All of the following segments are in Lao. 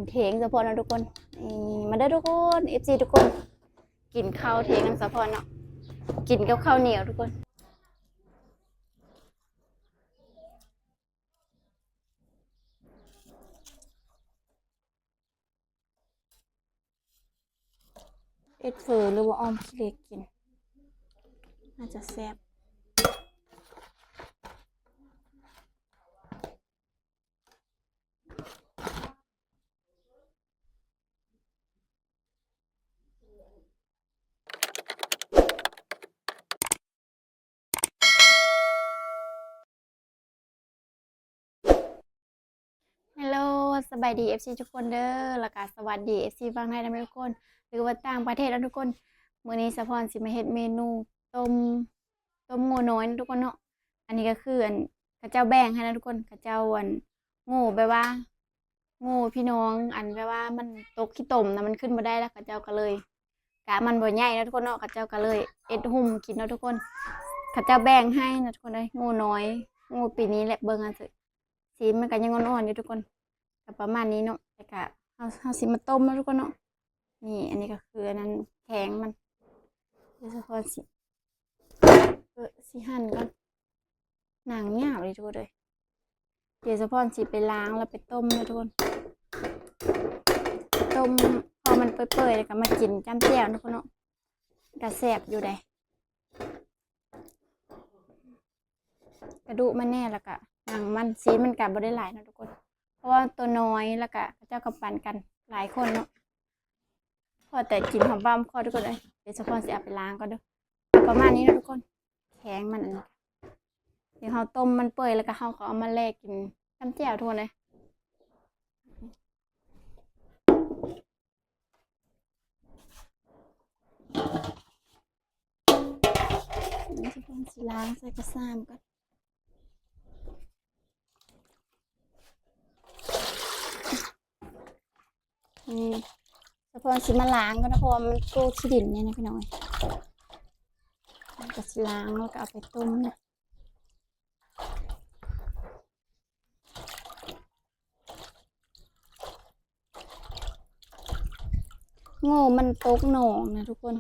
ເທິງສະພອນເນາະທຸກຄົນ. ນີ້ ມາເດີທຸກຄົນ ເອັຟຊີທຸກຄົນ ກິນເຂົ້າເທິງນຳສະພອນເນາະ ກິນກັບເຂົ້າໜຽວທຸກຄົນ. ເຮັດເຝີ ຫຼືວ່າອ່ອມຂີ້ເຫຼັກກິນ ໜ້າຈະແຊບ. ຮາໂລ ສະບາຍດີ ເອັຟຊີທຸກຄົນເດີ ແລ້ວກະສະຫວັດດີ ເອັຟຊີຝັ່ງໄທນຳທຸກຄົນ ຫຼືວ່າຕ່າງປະເທດນຳທຸກຄົນ. ມື້ນີ້ສະພອນຊິມາເຮັດເມນູຕົ້ມ ຕົ້ມງົວນ້ອຍນະທຸກຄົນເນາະ. ອັນນີ້ກໍຄື ອັນ ເຂົາເຈົ້າແບ່ງໃຫ້ນະທຸກຄົນ ເຂົາເຈົ້າ ອັນ ໂງ່ແບບວ່າ ໂງ່ພີ່ນ້ອງ ອັນແບບວ່າມັນຕົກຂີ້ຕົມນະ ມັນຂຶ້ນບໍ່ໄດ້ ແລ້ວເຂົາເຈົ້າກໍເລີຍ ກະມັນບໍ່ໃຫຍ່ເນາະທຸກຄົນເນາະ ເຂົາເຈົ້າກໍເລີຍເຮັດຫຸ່ມກິນເນາະທຸກຄົນ. ເຂົາເຈົ້າແບ່ງໃຫ້ນະທຸກຄົນເອີຍ ໂງ່ນ້ອຍ ໂງ່ປີນີ້ແຫຼະ ເບິ່ງອັນ ສີມັນກໍຍັງອ່ອນໆຢູ່ທຸກຄົນ ກໍປະມານນີ້ເນາະ. ແລ້ວກໍເຮົາ ເຮົາຊິມາຕົ້ມເນາະທຸກຄົນເນາະ. ນີ້ ອັນນີ້ກໍຄືອັນນັ້ນແຂງມັນ ດຽວສະພອນຊິ ເອີ ຊິຫັ່ນກ່ອນ ໜັງຍາວເລີຍທຸກຄົນເອີຍ. ດຽວສະພອນຊິໄປລ້າງແລ້ວໄປຕົ້ມເດີທຸກຄົນ ຕົ້ມພໍມັນເປື່ອຍໆ ແລ້ວກໍມາກິນຈ້ຳແຈ່ວເນາະທຸກຄົນເນາະ ກໍແຊບຢູ່ໃດ. ກະດູກມັນແດ່ ແລ້ວກະໜັງມັນ ຊີ້ນມັນກະບໍ່ໄດ້ຫຼາຍເນາະທຸກຄົນ ເພາະວ່າໂຕນ້ອຍ ແລ້ວກະເຂົາເຈົ້າກໍປັນກັນຫຼາຍຄົນເນາະ. ພໍແຕ່ກິນຫອມປາກຫອມຄໍທຸກຄົນເອີຍ. ດຽວສະພອນຊິເອົາໄປລ້າງກ່ອນເດີ. ປະມານນີ້ເນາະທຸກຄົນ ແຂງມັນອັນນີ້. ດຽວເຮົາຕົ້ມມັນເປື່ອຍ ແລ້ວກໍເຮົາກໍເອົາມາແລ່ກິນນ້ຳແຈ່ວທຸກຄົນເອີຍ. ດຽວສະພອນຊິລ້າງໃສ່ກະຊາມກ່ອນ. ອືມ ສະພອນຊິມາລ້າງກ່ອນນະ ເພາະວ່າມັນໂກ້ຂີ້ດິນນີ້ນະພີ່ນ້ອງ. ກໍຊິລ້າງແລ້ວກໍເອົາໄປຕົ້ມນະ. ໂງ່ມັນຕົກໜອງນະທຸກຄົນ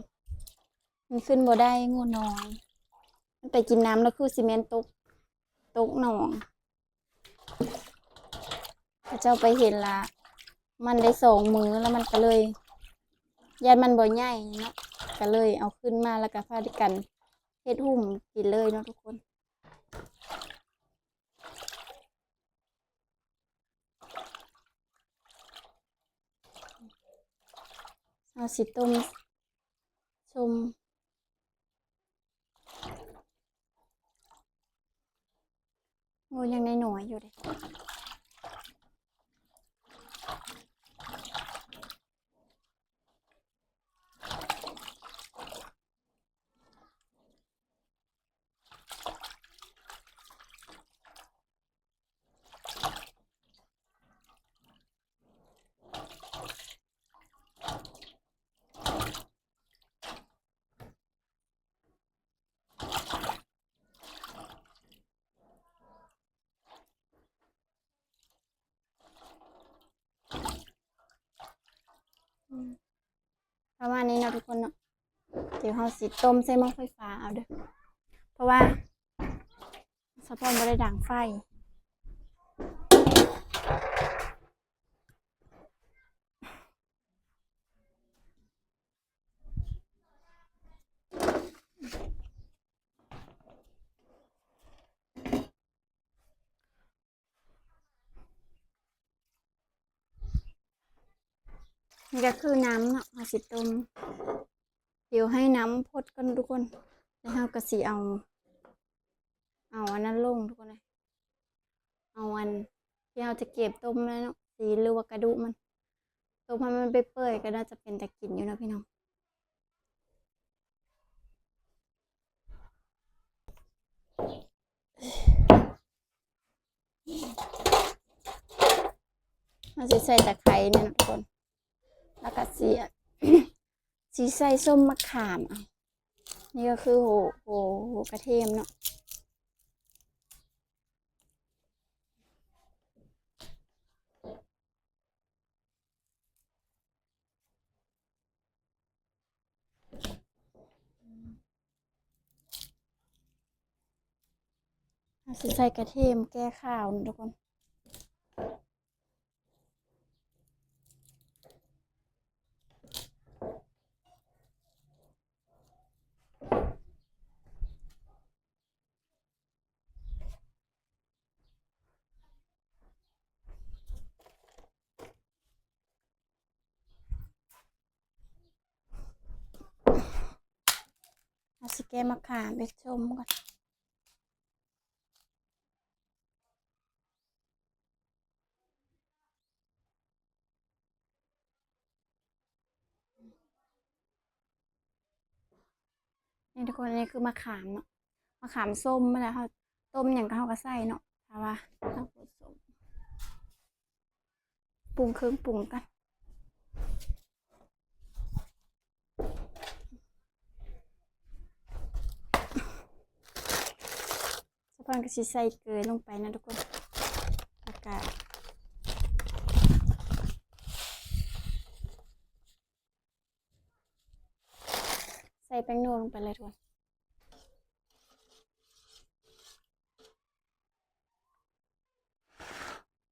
ມັນຂຶ້ນບໍ່ໄດ້ ໂງ່ນ້ອຍ ມັນໄປກິນນ້ຳແລ້ວຄືຊິແມ່ນຕົກ ຕົກໜອງ. ເຂົາເຈົ້າໄປເຫັນລະ ມັນໄດ້ສອງມື້ແລ້ວ ມັນກໍເລີຍ ຢ້ານມັນບໍ່ໃຫຍ່ເນາະ ກໍເລີຍເອົາຂຶ້ນມາ ແລ້ວກໍພາກັນເຮັດຫຸ່ມກິນເລີຍເນາະທຸກຄົນ. ເຮົາຊິຕົ້ມສົ້ມ ໂອ້ ຍັງນ້ອຍໆຢູ່ເດ. ອືມ ປະມານນີ້ເນາະທຸກຄົນເນາະ. ດຽວເຮົາຊິຕົ້ມໃສ່ໝໍ້ໄຟຟ້າເອົາເດີ ເພາະວ່າສະພອນບໍ່ໄດ້ດັງໄຟ. ນີ້ກໍຄືນ້ຳເນາະ ເຮົາຊິຕົ້ມ ດຽວໃຫ້ນ້ຳຟົດກ່ອນທຸກຄົນ ແລ້ວເຮົາກໍຊິເອົາ ເອົາອັນນັ້ນລົງທຸກຄົນເອີຍ. ເອົາອັນທີ່ເຮົາຈະເກັບຕົ້ມນັ້ນເນາະ ຊີ້ນ ຫຼືວ່າກະດູກມັນ ຕົ້ມໃຫ້ມັນເປື່ອຍໆ ກໍໜ້າຈະເປັນຕາກິນຢູ່ເນາະພີ່ນ້ອງ. ເຮົາຊິໃສ່ຕະໄຄນີ້ເນາະທຸກຄົນ ແລ້ວກໍຊິ ຊິໃສ່ສົ້ມມະຂາມ ນີ້ກໍຄືໂຫ ໂຫ ໂຫກະເທີມເນາະ. ຊິໃສ່ກະທຽມແກ້ຄາວນະທຸກຄົນ. ເຮົາຊິແກະມະຂາມໄປຊົມກ່ອນ. ນີ້ທຸກຄົນ ອັນນີ້ຄືມະຂາມເນາະ ມະຂາມສົ້ມຫັ້ນແຫຼະ ເຮົາຕົ້ມຫຍັງກໍເຮົາກໍໃສ່ເນາະ ຖ້າວ່າເຮົາບໍ່ສົ້ມ ປຸງເຄື່ອງປຸງກ່ອນ. ສະພອນກໍຊິໃສ່ເກືອລົງໄປນະທຸກຄົນ ແລ້ວກະໃສ່ແປ້ງນົວລົງໄປເລີຍທຸກຄົນ.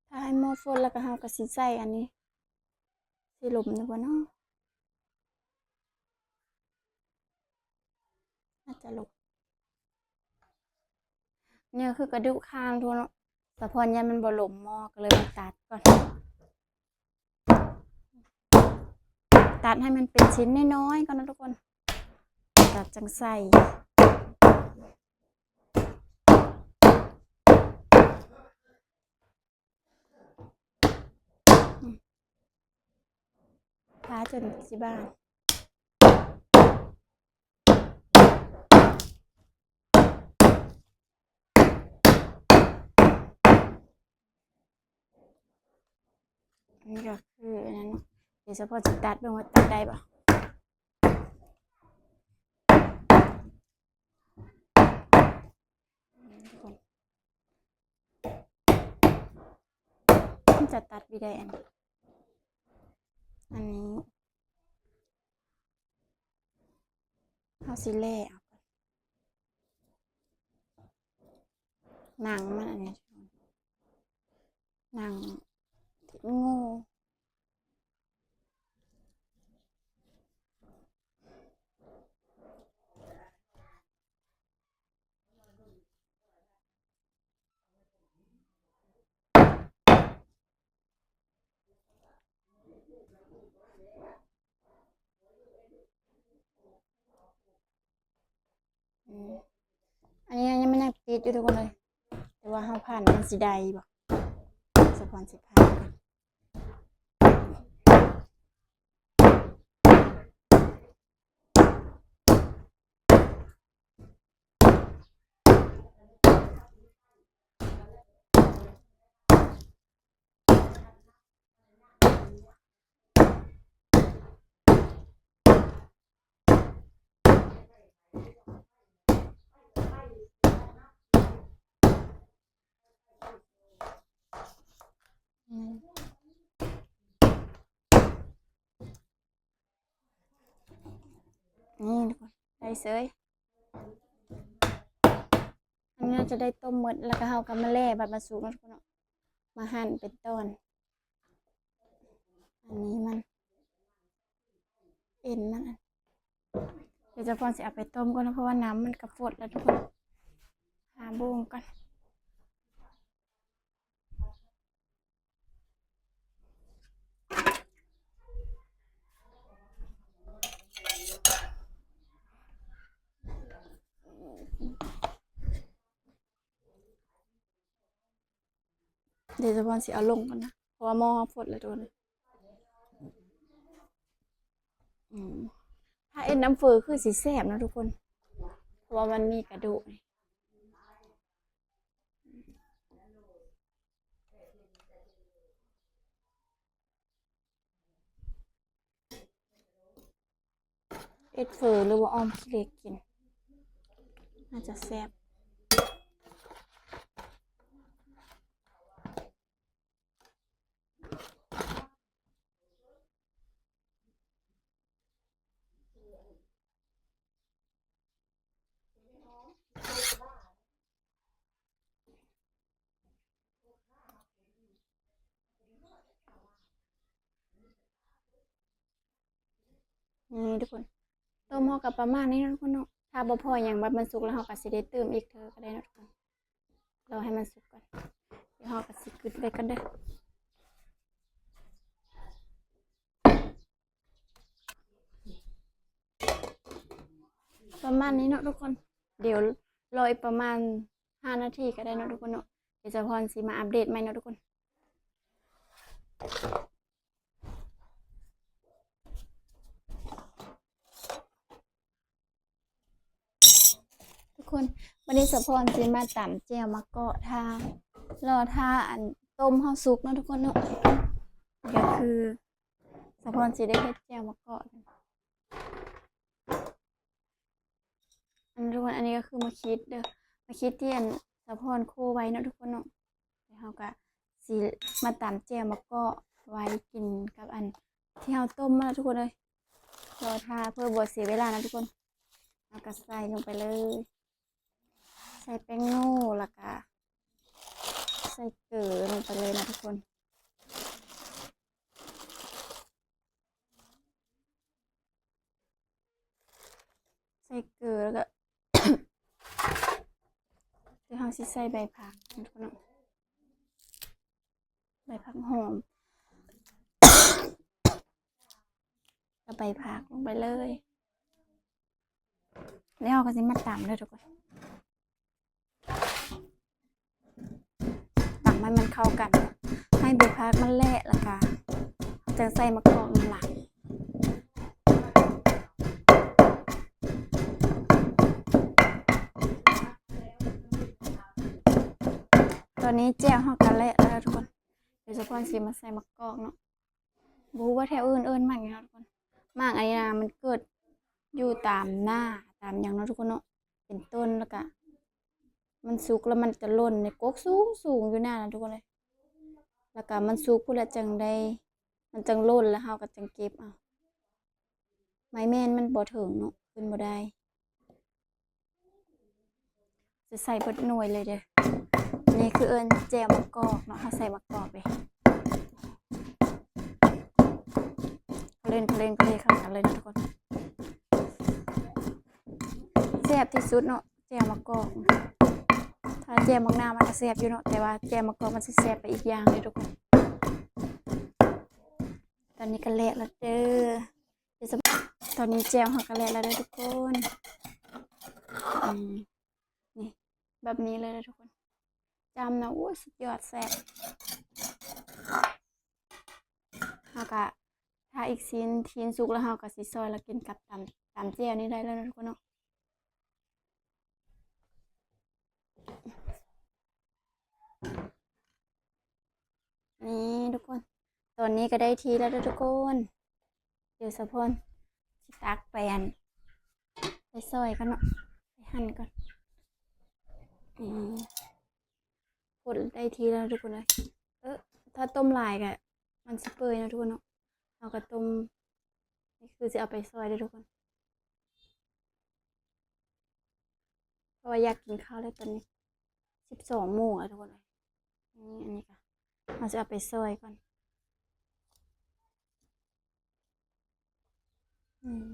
ຖ້າໃຫ້ໝົດຟົດແລ້ວກໍເຮົາກໍຊິໃສ່ອັນນີ້ ຊິຫຼົມຢູ່ບໍ່ເນາະ ອາດຈະຫຼົມ. ນີ້ຄືກະດູກຄາງທຸກຄົນເນາະ ສະພອນຢ້ານມັນບໍ່ຫຼົມໝໍ້ ກໍເລີຍມາຕັດກ່ອນ. ຕັດໃຫ້ມັນເປັນຊິ້ນນ້ອຍໆກ່ອນນະທຸກຄົນ ຕັດຈັ່ງໃສ່ ພາຈົນຊິບາດ. ອັນນີ້ກໍຄືອັນນັ້ນເນາະ ດຽວສະພອນຊິຕັດເບິ່ງວ່າຕັດໄດ້ບໍ່. ມັນຈະຕັດບໍ່ໄດ້ອັນ ອັນນີ້ ເຮົາຊິແລ່ເອົາໜັງມັນ ອັນນີ້ໜັງຕິດງູ. ອືມ ອັນນີ້ຍັງ ມັນຍັງຕິດຢູ່ທຸກຄົນເອີຍ ແຕ່ວ່າເຮົາພັນມັນຊິໄດ້ບໍ່ ສະພອນຊິພັນກ່ອນ. ອືມ ນີ້ທຸກຄົນ ໄດ້ເສີຍ. ອັນນີ້ໜ້າຈະໄດ້ຕົ້ມໝົດ ແລ້ວກໍເຮົາກໍມາແລ່ບັດມາສຸກເນາະທຸກຄົນເນາະ ມາຫັ່ນເປັນຕອນ. ອັນນີ້ມັນ ເອັນມັນ ດຽວສະພອນຊິເອົາໄປຕົ້ມກ່ອນເນາະ ເພາະວ່ານ້ຳມັນກະຟົດແລ້ວທຸກຄົນ ຫາໂບ່ງກ່ອນ. ດຽວສະພອນຊິເອົາລົງກ່ອນນະ ເພາະວ່າໝໍ້ເຮົາຟົດແລ້ວທຸກຄົນ. ອືມ ຖ້າເຮັດນ້ຳເຝີຄືຊິແຊບເນາະທຸກຄົນ ເພາະວ່າມັນມີກະດູກນີ້. ເຮັດເຝີ ຫຼືວ່າອ່ອມຂີ້ເຫຼັກກິນ ໜ້າຈະແຊບ. ອ ນີ້ທຸກຄົນ ຕົ້ມເຮົາກໍປະມານນີ້ເນາະທຸກຄົນເນາະ. ຖ້າບໍ່ພໍຫຍັງ ບັດມັນສຸກແລ້ວ ເຮົາກໍຊິໄດ້ເຕີມອີກເທື່ອກໍໄດ້ເນາະທຸກຄົນ. ລໍໃຫ້ມັນສຸກກ່ອນ ດຽວເຮົາກໍຊິກຶດໄວ້ກ່ອນເດີ. ປະມານນີ້ເນາະທຸກຄົນ. ດຽວລໍອີກປະມານຫ້ານາທີກໍໄດ້ເນາະທຸກຄົນເນາະ. ດຽວສາວພອນຊິມາອັບເດດໃໝ່ເນາະທຸກຄົນ. ທຸກຄົນ ບັດນີ້ສາວພອນຊິມາຕຳແຈ່ວມະກອກ ຖ້າ ລໍຖ້າອັນຕົ້ມເຮົາສຸກເນາະທຸກຄົນເນາະ. ກໍຄືສາວພອນຊິໄດ້ເຮັດແຈ່ວມະກອກ. ອັນ ທຸກຄົນ ອັນນີ້ກໍຄືໝາກຂິດເດີ ໝາກຂິດທີ່ອັນສາວພອນໂຄໄວ້ເນາະທຸກຄົນເນາະ. ແລ້ວເຮົາກໍຊິມາຕຳແຈ່ວມະກອກໄວ້ກິນກັບອັນທີ່ເຮົາຕົ້ມມາທຸກຄົນເອີຍ. ລໍຖ້າເພື່ອບໍ່ເສຍເວລານະທຸກຄົນ ເຮົາກໍໃສ່ລົງໄປເລີຍ. ໃສ່ແປ້ງນົວ ແລ້ວກະໃສ່ເກືອລົງໄປເລີຍນະທຸກຄົນ. ໃສ່ເກືອ ແລ້ວກະ ດຽວເຮົາຊິໃສ່ໃບຜັກນະທຸກຄົນເນາະ. ໃບຜັກຫອມ ກັບໃບຜັກລົງໄປເລີຍ. ແລ້ວເຮົາກໍຊິມາຕຳເດີທຸກຄົນ ຕຳໃຫ້ມັນເຂົ້າກັນ ໃຫ້ໃບຜັກມັນແຫຼະ ແລ້ວກະຈັ່ງໃສ່ໝາກກອກນຳຫຼັງ. ຕອນນີ້ແຈ່ວເຮົາກໍແຫຼະແລ້ວທຸກຄົນ. ດຽວສາວພອນຊິມາໃສ່ໝາກກອກເນາະ. ບໍ່ຮູ້ວ່າແຖວອື່ນເອີ້ນໝາກຫຍັງເນາະທຸກຄົນ. ໝາກອັນນີ້ນະ ມັນເກີດຢູ່ຕາມນາ ຕາມຫຍັງເນາະທຸກຄົນເນາະ ເປັນຕົ້ນ. ແລ້ວກະມັນສຸກແລ້ວມັນຈະຫຼົ່ນໃນກົກສູງໆຢູ່ໜ້ານະທຸກຄົນເອີຍ. ແລ້ວກະມັນສຸກພຸ້ນລະຈັ່ງໄດ້ ມັນຈັ່ງຫຼົ່ນ ແລ້ວເຮົາກໍຈັ່ງເກັບເອົາ. ໄມ້ແມ່ນມັນບໍ່ເຖິງເນາະ ຂຶ້ນບໍ່ໄດ້. ຈະໃສ່ເບິດໜ່ວຍເລີຍເດີ. ນີ້ຄືເອີ້ນແຈ່ວໝາກກອກເນາະ ເຮົາໃສ່ໝາກກອກເດ້. ເຫຼັ້ນ ເຫຼັ້ນ ເຫຼັ້ນເຂົ້າກັນເລີຍນະທຸກຄົນ. ແຊບທີ່ສຸດເນາະ ແຈ່ວໝາກກອກ. ຖ້າແຈ່ວໝາກນາວມັນກໍແຊບຢູ່ເນາະ ແຕ່ວ່າແຈ່ວໝາກກອກມັນຊິແຊບໄປອີກຢ່າງເດ້ທຸກຄົນ. ຕອນນີ້ກໍແຫຼະແລ້ວເດີ. ດຽວສະ ຕອນນີ້ແຈ່ວເຮົາກໍແຫຼະແລ້ວເດີທຸກຄົນ. ອືມ ນີ້ ແບບນີ້ເລີຍເດີທຸກຄົນ. ຈ້ຳນະ ໂອ້ຍ ສຸດຍອດ ແຊບ. ເຮົາກໍຖ້າອີກຊີ້ນ ຊີ້ນສຸກແລ້ວ ເຮົາກໍຊິຊອຍແລ້ວກິນກັບຕຳ ຕຳແຈ່ວນີ້ໄດ້ແລ້ວເນາະທຸກຄົນເນາະ. ນີ້ທຸກຄົນ ຕອນນີ້ກໍໄດ້ທີ່ແລ້ວເດີທຸກຄົນ. ດຽວສາວພອນຊິຕັກໄປອັນ ໄປຊອຍກ່ອນເນາະ ໄປຫັ່ນກ່ອນ. ນີ້ ຄົນໄດ້ທີ່ແລ້ວທຸກຄົນເອີຍ. ເອີ ຖ້າຕົ້ມຫຼາຍກໍມັນຊິເປື່ອຍເນາະທຸກຄົນເນາະ. ເຮົາກໍຕົ້ມ ນີ້ຄືຊິເອົາໄປຊອຍເດີທຸກຄົນ. ເພາະວ່າຢາກກິນເຂົ້າແລ້ວຕອນນີ້ ສິບສອງໂມງແລ້ວທຸກຄົນເອີຍ. ນີ້ ອັນນີ້ກໍເຮົາຊິເອົາໄປຊອຍກ່ອນ. ອືມ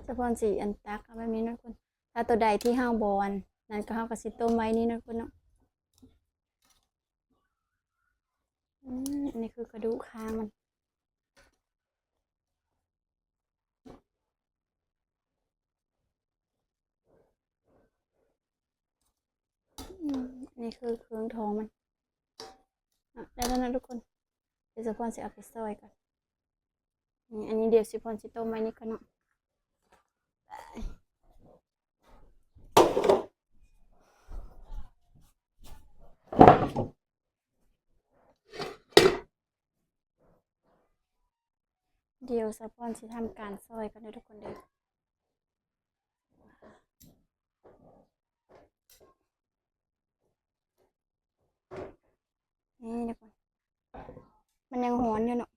ສາວພອນຊິອັນຕັກເອົາແບບນີ້ເນາະທຸກຄົນ. ຖ້າໂຕໃດທີ່ເຮົາບໍ່ອັນນັ້ນກໍ ເຮົາກໍຊິຕົ້ມໄວ້ນີ້ເນາະທຸກຄົນເນາະ. ອືມ ອັນນີ້ຄືກະດູກຄາງມັນ. ອືມ ອັນນີ້ຄືເຄື່ອງທ້ອງມັນ. ອ່ະ ໄດ້ແລ້ວນະທຸກຄົນ. ດຽວສາວພອນຊິເອົາໄປຊອຍກ່ອນ. ນີ້ ອັນນີ້ດຽວສາວພອນຊິຕົ້ມໄວ້ນີ້ກ່ອນເນາະ. ດຽວສາວພອນຊິທຳການຊອຍກ່ອນເດີທຸກຄົນເດີ. ນີ້ທຸກຄົນ ມັນຍັງຮ້ອນຢູ່ເນາະ.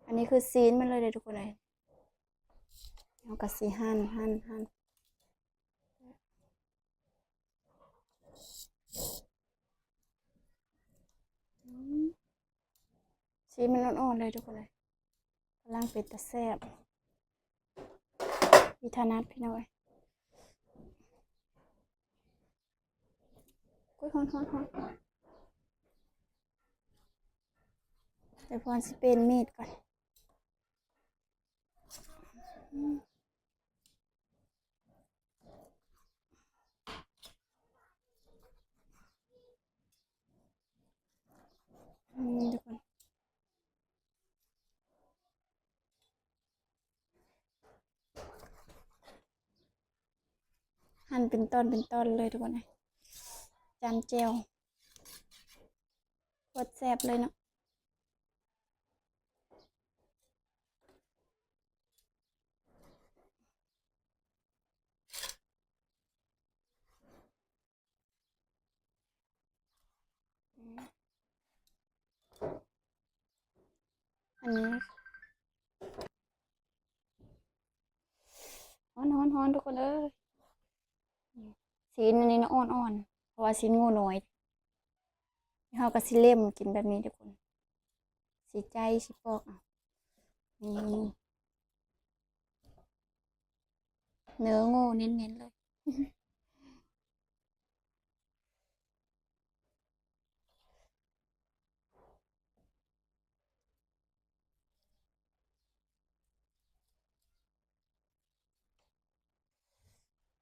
ອັນນີ້ຄືຊີ້ນມັນເລີຍເດີທຸກຄົນເອີຍ. ເຮົາກໍຊິຫັ່ນ ຫັ່ນ ຫັ່ນ. ອືມ ເຊ ສີມັນອ່ອນໆເລີຍທຸກຄົນເອີຍ ກຳລັງເປັນຕາແຊບ ວິທານັດພີ່ນ້ອງເອີຍ. ໂອ້ຍ ຮ້ອນໆໆ ແຕ່ພອນຊິປ່ຽນມີດກ່ອນ. ນີ້ທຸກຄົນ ຫັ່ນເປັນຕອນເປັນຕອນເລີຍທຸກຄົນເອີຍ ຈ້ຳແຈ່ວ ໂຄດແຊບເລີຍເນາະ. ອັນນີ້ ຮ້ອນໆໆ ທຸກຄົນເອີຍ. ຊີ້ນອັນນີ້ນະອ່ອນໆ ເພາະວ່າຊີ້ນງົວນ້ອຍ ເຮົາກໍຊິເລັມກິນແບບນີ້ທຸກຄົນ ຊິໄຈ ຊິປອກເອົາ. ນີ້ ເນື້ອงัวเน้นๆ เลย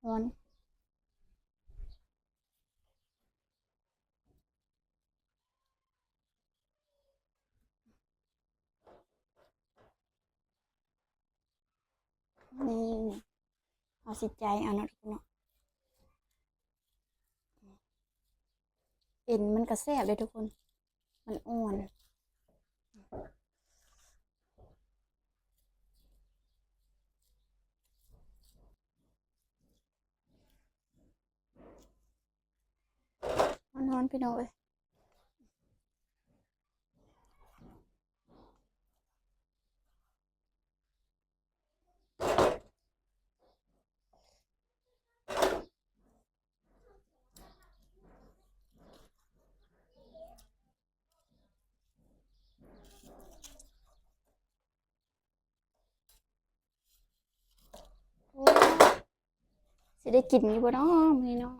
ร้อน นี่ เอาสิใจเอาเนาะทุกคนเนาะ เอ็นมันก็แซ่บเลยทุกคน มันอ่อน ฮ้อนๆ พี่น้องเอ้ย โอ้ สิได้กินอยู่บ่น้อมื้อนี้น้อ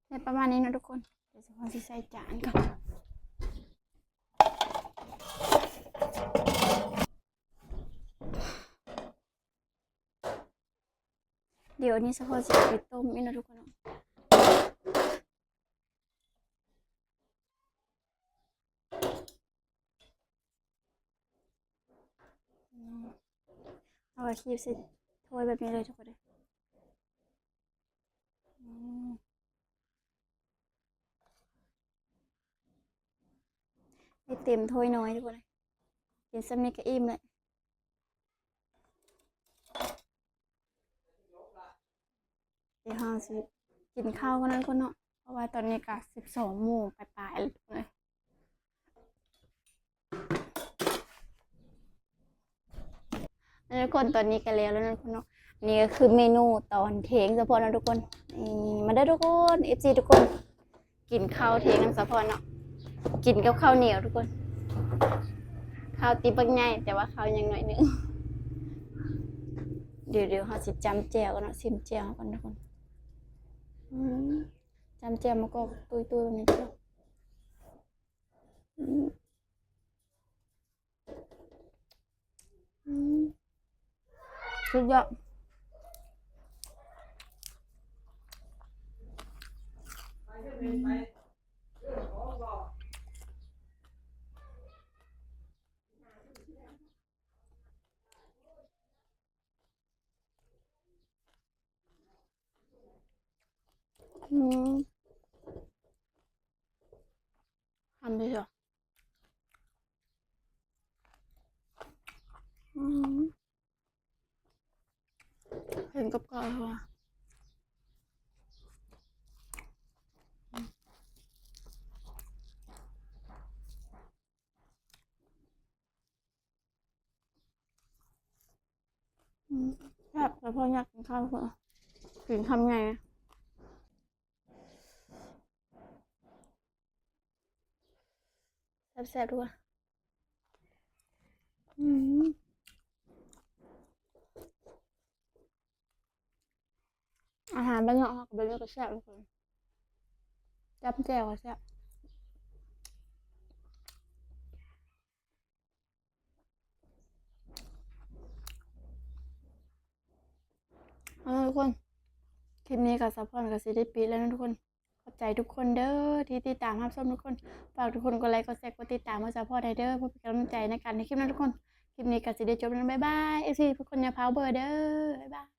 ได้ประมาณนี้เนาะทุกคน เดี๋ยวสะพอนสิใส่จานก่อน เดี๋ยวอันนี้สะพอนสิเอาไปต้มอีกเนาะทุกคนเนาะ เอาก็คีบใส่ถ้วยแบบนี้เลยทุกคนเด้อ อืม ให้เต็มถ้วยน้อยทุกคนเด้อ กินส่ำนี้ก็อิ่มแล้ว เดี๋ยวเราสิกินข้าวกันนะทุกคนเนาะ เพราะว่าตอนนี้ก็สิบสองโมงปลายๆ แล้วทุกคนเอ้ย ทุกคน ตอนนี้ก็แล้วแล้วนะทุกคนเนาะ นี่ก็คือเมนูตอนเที่ยงสะพอนนะทุกคน นี่ มาเด้อทุกคน เอฟซี ทุกคน กินข้าวเที่ยงนำสะพอนเนาะ กินกับข้าวเหนียวทุกคน ข้าวติบบักใหญ่ แต่ว่าข้าวยังน้อยหนึ่ง เดี๋ยวๆ เฮาสิจ้ำแจ่วก่อนเนาะ ซิมแจ่วก่อนทุกคน อืม จ้ำแจ่วมะกอกตุ้ยๆ แบบนี้ทุกคน อืม อืม สุดยอด อืม อืม คำเดียว อืม เห็นกับข้าวค่ะ อืม แซ่บ แต่พออยากกินข้าวเพิ่น กินคำใหญ่ ແຊບໆ ທຸກຄົນ. ອືມ ອາຫານບ້ານນອກເຮົາກໍແບບນີ້ກໍແຊບ ທຸກຄົນ. ຈ້ຳແຈ່ວກໍແຊບ. ເອົາເນາະທຸກຄົນ, ຄລິບນີ້ກໍສາວພອນກໍຊິໄດ້ປິດແລ້ວເນາະທຸກຄົນ. ຂອບໃຈທຸກຄົນເດີທີ່ຕິດຕາມຮັບຊົມທຸກຄົນ. ຝາກທຸກຄົນກົດໄລ ກົດແຊ ກົດຕິດຕາມໃຫ້ສາວພອນແດ່ເດີ ເພື່ອເປັນກຳລັງໃຈໃນການເຮັດຄລິບເນາະທຸກຄົນ. ຄລິບນີ້ກໍຊິໄດ້ຈົບແລ້ວ. ບາຍບາຍ ເອັຟຊີ ທຸກຄົນ ຢ່າພາວເບີເດີ. ບາຍບາຍ.